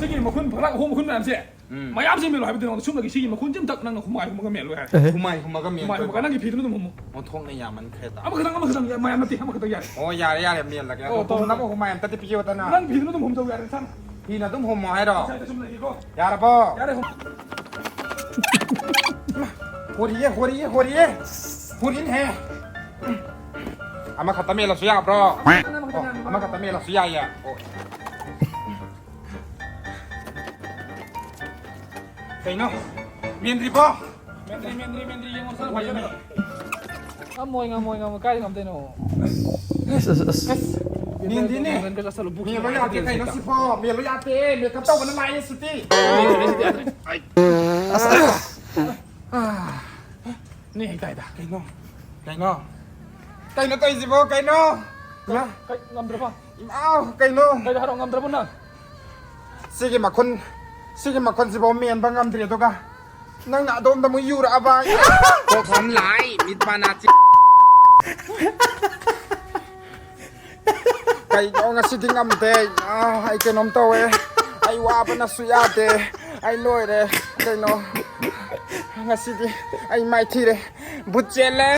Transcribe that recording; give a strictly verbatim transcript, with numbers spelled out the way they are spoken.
ꯁꯤꯒꯤ ꯃꯈꯨꯟ ꯐꯔꯛ ꯑꯍꯣꯡ ꯃꯈꯨꯟ ꯃꯌꯥꯝꯁꯦ, ꯎꯝ꯫ ꯃꯌꯥꯝꯁꯦ ꯃꯦꯜꯂꯣ ꯍꯥꯏꯕꯗꯤ ꯅꯉꯣꯟꯗ ꯁꯨꯝꯕꯒꯤ ꯁꯤꯒꯤ ꯃꯈꯨꯟꯁꯦ ꯑꯝꯇ ꯅꯪꯅ ꯍꯨꯃꯥꯏ ꯍꯨꯝꯃꯒ ꯃꯦꯜꯂꯣ ꯍꯥꯏ꯫ ꯑꯦꯍꯦ꯫ ꯍꯨꯃꯥꯏ ꯍꯨꯝꯃꯒ ꯃꯦꯜꯂꯣ꯫ ꯍꯨꯃꯥꯏ ꯍꯨꯝꯃꯒ ꯅꯪꯒꯤ ꯐꯤꯗꯨꯅ ꯑꯗꯨꯝ ꯍꯨꯝꯃꯨ꯫ ꯑꯣꯟꯊꯣꯛꯅ ꯌꯥꯝꯃꯟꯈ꯭ꯔꯦꯗ꯫ ꯑꯃꯈꯛꯇꯪ, ꯑꯃꯈꯛꯇꯪ ꯌꯥꯏ, ꯃꯌꯥꯝ ꯅꯠꯇꯦ, ꯑꯃꯈꯛꯇꯪ ꯌꯥꯏ꯫ ꯑꯣ, ꯌꯥꯔꯦ, ꯌꯥꯔꯦ, ꯃꯦꯜꯂꯒꯦ꯫ ꯑꯣ, ꯑꯗꯣ ꯇꯧꯔꯣ, ꯍꯨꯝꯅꯕ ꯇꯧꯔꯣ꯫ ꯍꯨꯃꯥꯏ ꯑꯝꯇꯗꯤ ꯄꯤꯌꯣꯗꯅ꯫ ꯅꯪ ꯐꯤꯗꯨꯅ ꯑꯗꯨꯝ ꯍꯨꯝꯖꯧ ꯌꯥꯔꯦ, ꯅꯁꯥꯅ꯫ ꯐꯤꯅ ꯑꯗꯨꯝ ꯍꯨꯝꯃꯣ ꯍꯥꯏꯔꯣ? ꯉꯁꯥꯏꯗ ꯁꯨꯝ ꯂꯩꯒꯦꯀꯣ꯫ ꯌꯥꯔꯕꯣ? ꯌꯥꯔꯦ, ꯍꯨꯝ꯫ ꯍꯣꯔꯤꯌꯦ, ꯍꯣꯔꯤꯌꯦ, ꯍꯣꯔꯤꯌꯦ꯫ ꯍꯣꯔꯤꯟꯍꯦ꯫ ꯑꯃꯈꯛꯇ ꯃꯦꯜꯂꯁꯨ ꯌꯥꯕ꯭ꯔꯣ? ꯑꯃꯈꯛꯇꯅꯦ, ꯑꯃꯈꯛꯇꯅꯦ, ꯑꯣ, ꯑꯃꯈꯛꯇꯅꯦ꯫ ꯑꯃꯈꯛꯇ ꯃꯦꯜꯂꯁꯨ ꯌꯥꯏꯌꯦ꯫ ꯑꯣ꯫ ꯀꯩꯅꯣ? ꯃꯦꯟꯗ꯭ꯔꯤꯕꯣ? ꯃꯦꯟꯗ꯭ꯔꯤ, ꯃꯦꯟꯗ꯭ꯔꯤ, ꯃꯦꯟꯗ꯭ꯔꯤ, ꯌꯦꯡꯉꯣ, ꯁꯠ ꯄꯥꯏꯁꯜꯂꯣ꯫ ꯉꯝꯃꯣꯏ, ꯉꯝꯃꯣꯏ, ꯉꯝꯃꯣꯏ, ꯀꯥꯏꯗ ꯉꯝꯗꯣꯏꯅꯣ? ꯑꯁ, ꯑꯁ, ꯑꯁ꯫ ꯃꯦꯟꯗ꯭ꯔꯤꯅꯦ꯫ ꯃꯦꯟꯗ꯭ꯔꯤ ꯆꯠꯁꯜꯂꯣ, ꯕꯨꯛ ꯃꯦꯜꯂꯣ ꯌꯥꯗꯦ, ꯀꯩꯅꯣ ꯁꯤꯕꯣ? ꯃꯦꯜꯂꯣ ꯌꯥꯗꯦ, ꯃꯦꯀꯞ ꯇꯧꯕꯅ ꯃꯥꯏ ꯁꯤꯗꯤ꯫ ꯑꯁ, ꯑꯁ꯫ ꯅꯦ ꯍꯦꯛ ꯇꯥꯏꯗ꯫ ꯀꯩꯅꯣ? ꯀꯩꯅꯣ? ꯀꯩꯅꯣ ꯇꯧꯔꯤꯁꯤꯕꯣ? ꯀꯩꯅꯣ? ꯏꯃꯥ! ꯀꯩ, ꯉꯝꯗ꯭ꯔꯕꯣ? ꯏꯃꯥꯎ! ꯀꯩꯅꯣ? ꯀꯩꯗ ꯍꯥꯏꯔꯣ, ꯉꯝꯗ꯭ꯔꯕꯣ ꯅꯪ? ꯁꯤꯒꯤ ꯃꯈꯨꯟ, ꯁꯤꯒꯤ ꯃꯈꯨꯟꯁꯤꯐꯥꯎ ꯃꯦꯟꯕ ꯉꯝꯗ꯭ꯔꯤ, ꯑꯗꯨꯒ ꯅꯪꯅ ꯑꯗꯣꯝꯗ ꯑꯃꯨꯛ ꯌꯨꯔꯛꯑꯕ? ꯀꯣꯛ ꯁꯝ ꯂꯥꯏ, ꯃꯤꯠ ꯄꯥ ꯅꯥ ꯆꯤ-, ꯀꯩꯅꯣ ꯉꯁꯤꯗꯤ ꯉꯝꯗꯦ꯫ ꯑꯥ, ꯑꯩ ꯀꯩꯅꯣꯝ ꯇꯧꯋꯦ꯫ ꯑꯩ ꯋꯥꯕꯅꯁꯨ ꯌꯥꯗꯦ꯫ ꯑꯩ ꯂꯣꯏꯔꯦ꯫ ꯀꯩꯅꯣ ꯉꯁꯤꯗꯤ ꯑꯩ ꯃꯥꯏꯊꯤꯔꯦ꯫ ꯕꯨꯠ ꯆꯦꯜꯂꯦ꯫